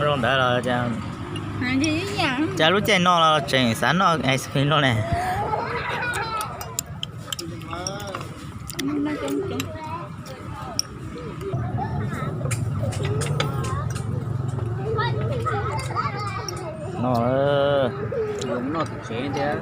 Zoo ntawd los cas lub caij no los tseem xav noj ice cream no ne. No, noj tom tsev thiab.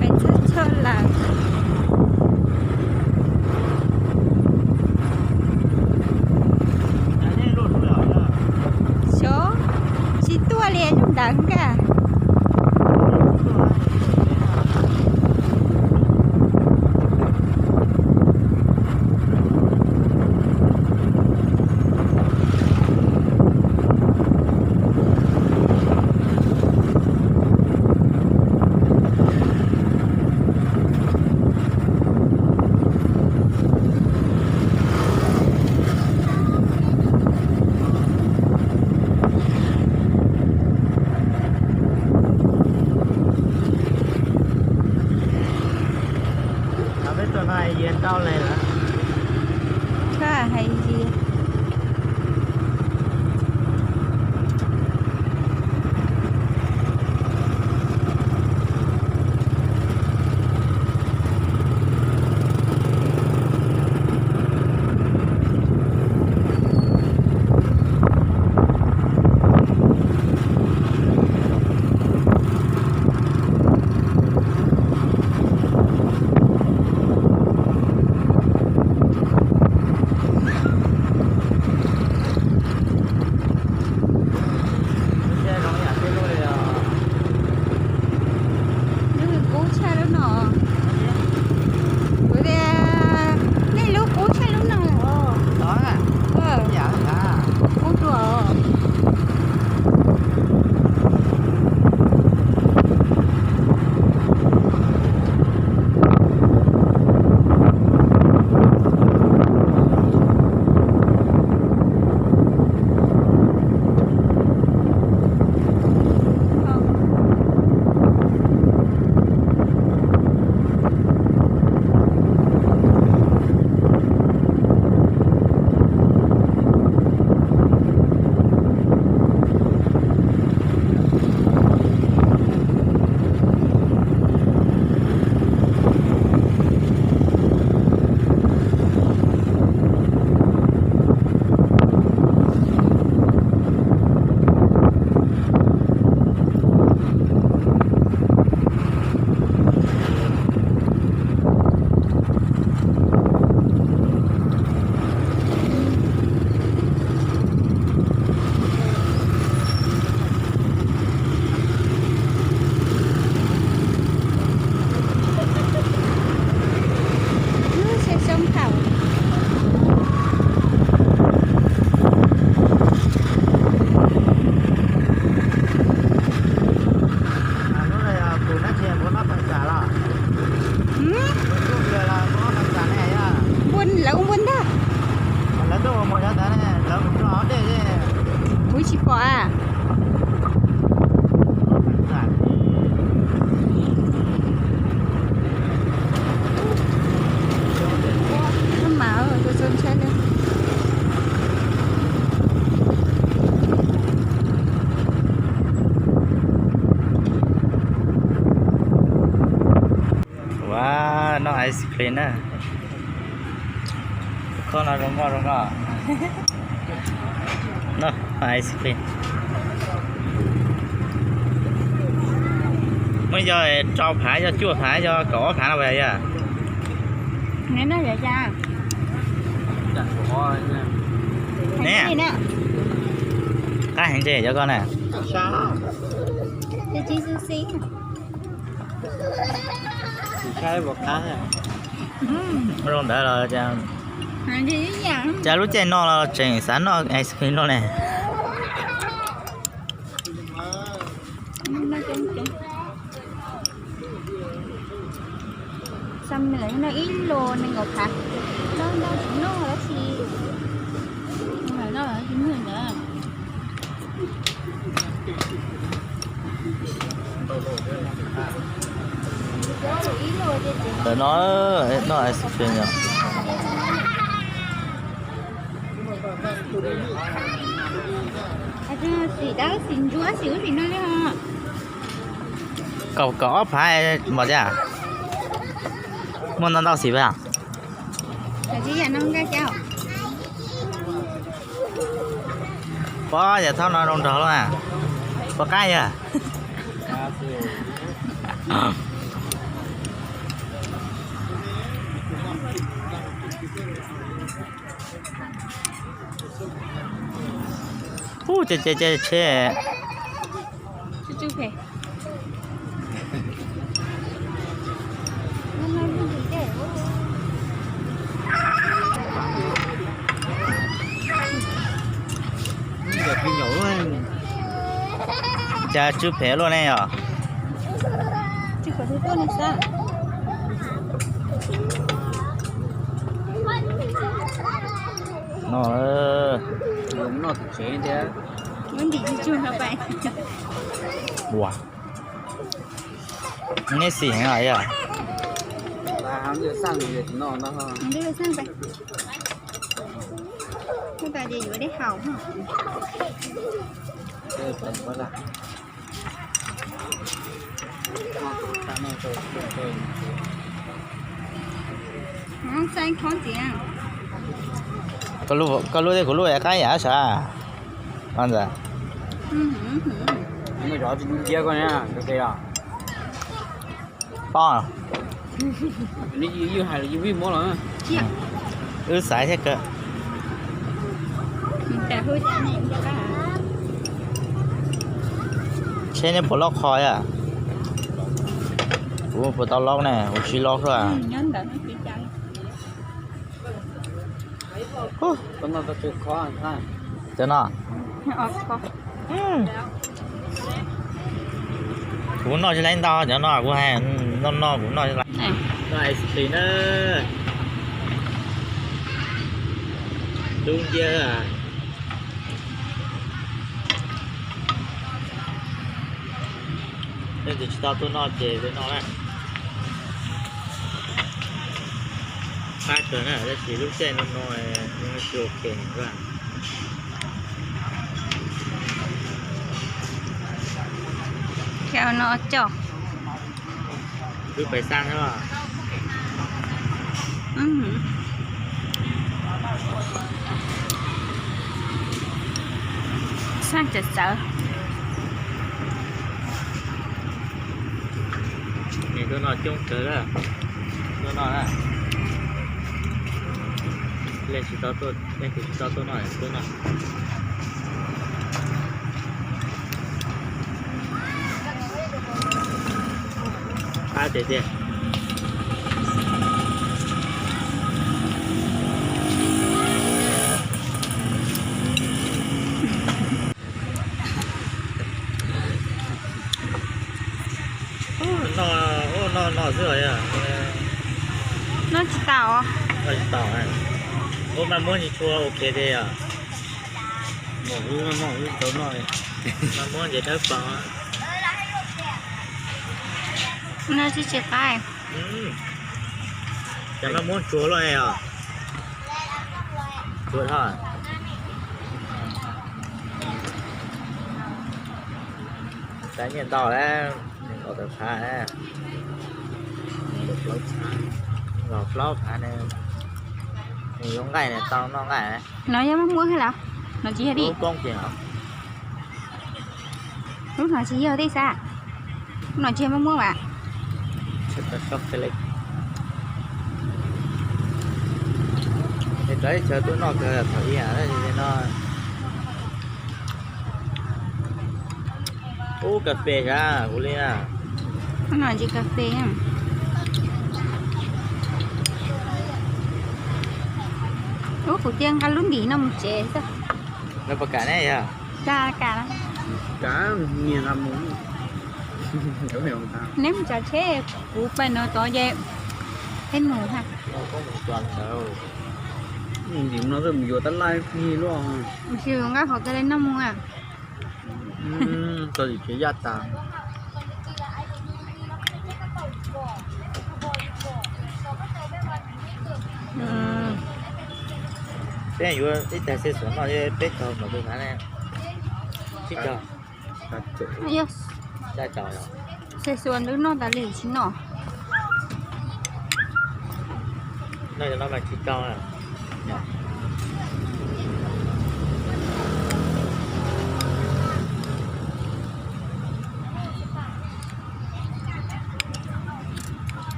Peb txog txog lawm. Xyov tsis tuaj li zoo ntawd nkaus. Ice cream na. Koj no zoo nkauj zoo nkauj. No, ice cream. Muaj yog rau phav, yog cuaj phav, yog kaum ob phav no puas yog? Ne, qab heev ces cov koj na. Zoo ntawd los cas lub caij no los tseem xav noj ice cream no ne. Summer no ib los nees nkaum phav, ntau ntau tsis noj dab tsi. Noj tsis muag ntawd. Ntawm no noj ice cream yom. Xim dab xim ntsuab xim ub xim no li ho. Kaum, kaum ob phav npaum cas? Muaj ntau ntau xim pas? Pov yam thaub no zoo nraug lawm na. Pov qab yog. Ub, ces, ces, ces tsheb. Cas tsw phem luaj ne yom? No, noj tom tsev thiab. Ua, nej xim heev os yog. Koj lub thiab kuv lub qab yam sav. Ntxawm, pob, wb xaiv thiab kawg. Tsheb neb puas lob qhov yom? Kuv puas tau lob ne, kuv tsis lob xwb. Cov no, kuv noj tsis laib ntau, cov no kuv hais, noj noj kuv noj tsis laib. Noj ice cream na. Dub nciab. Leej twg tsis tau tuaj noj ces tuaj noj na. Qab kawg na, tab sis lub caij no no tsis ok. Cov no coj. Wb pais xaj thiab. Xaj txawv txawv. Nws tuaj noj coob kawg lawm. Tuaj noj na. Leej tsis tau tuaj, leej twg tsis tau tuaj noj tuaj noj. Qab tiag tiag. Noj, noj noj xwb os. Noj tsis tau. Noj tsis tau. Ua maj muab tsis tshua ok tiag yom. Maj muab ces dawb paug. Noj tsis tsis qab. Ces maj muab tsuag luaj os. Tsuag dhau. Xav nyiaj ntau lawm, nees nkaum tawm phav, plaub phav. Los plaub phav ne, nws yuav nqaij ne, tau noj nqaij. No yog maj muab thiab los? No tsis yog dib. Lub no tsis yog dib xav. Lub no tsis yog maj muab as. Tau ib chaw tuaj noj kawg thaum ib yam li no. Ub, kas fes sav kuv li na. Lub no tsis kas fes. Ub, kuv cia nqa lub ntim no mus tsev xwb. Lawv puas kam ne yog? Kam, kam. Neb mus tsav tsheb, kuv pais no tod ces peb mus ha. Ntim no mus yuav tab laj ib luaj. Tsis nqa qhov kawg li no mus. Txog tim tsev yaj tas. Peb yuav ib tag xe xuas noj peb caug nkaus tus na. Tsib caug. Xe xuas ntawd noj tas li tsis noj. Noj cov no mas tsis tau.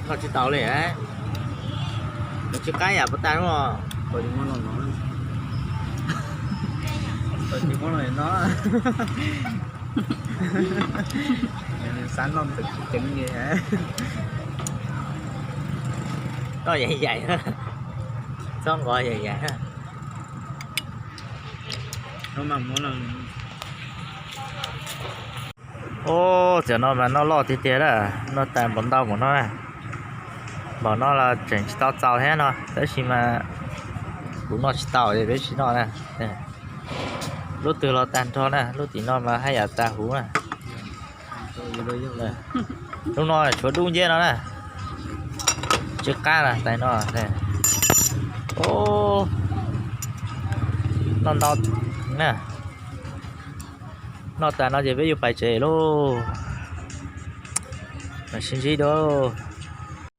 Noj tsis tau li. Nws tsis qab yam puas tag no. Tsis muab no no. Xav noj ntxim ceev li. Noj yaim yaim, txhob nqos yaim yaim. Ub, cov no mas noj loj tiag tiag lawm, noj tas npaum ntau npaum no na. Npaum no los tseem tsis tau txaus thiab no, tab sis mas kuv noj tsis tau ces peb tsis noj na. Lub twg los tag nrho na, lub tim no mas haj yam tag huv na. Lub no tshuav dub nciab no na. Tsw qab na tais no. Noj ntau na. Noj tas no ces peb yuav pais tsev lauj. Mam sib ntsib dua.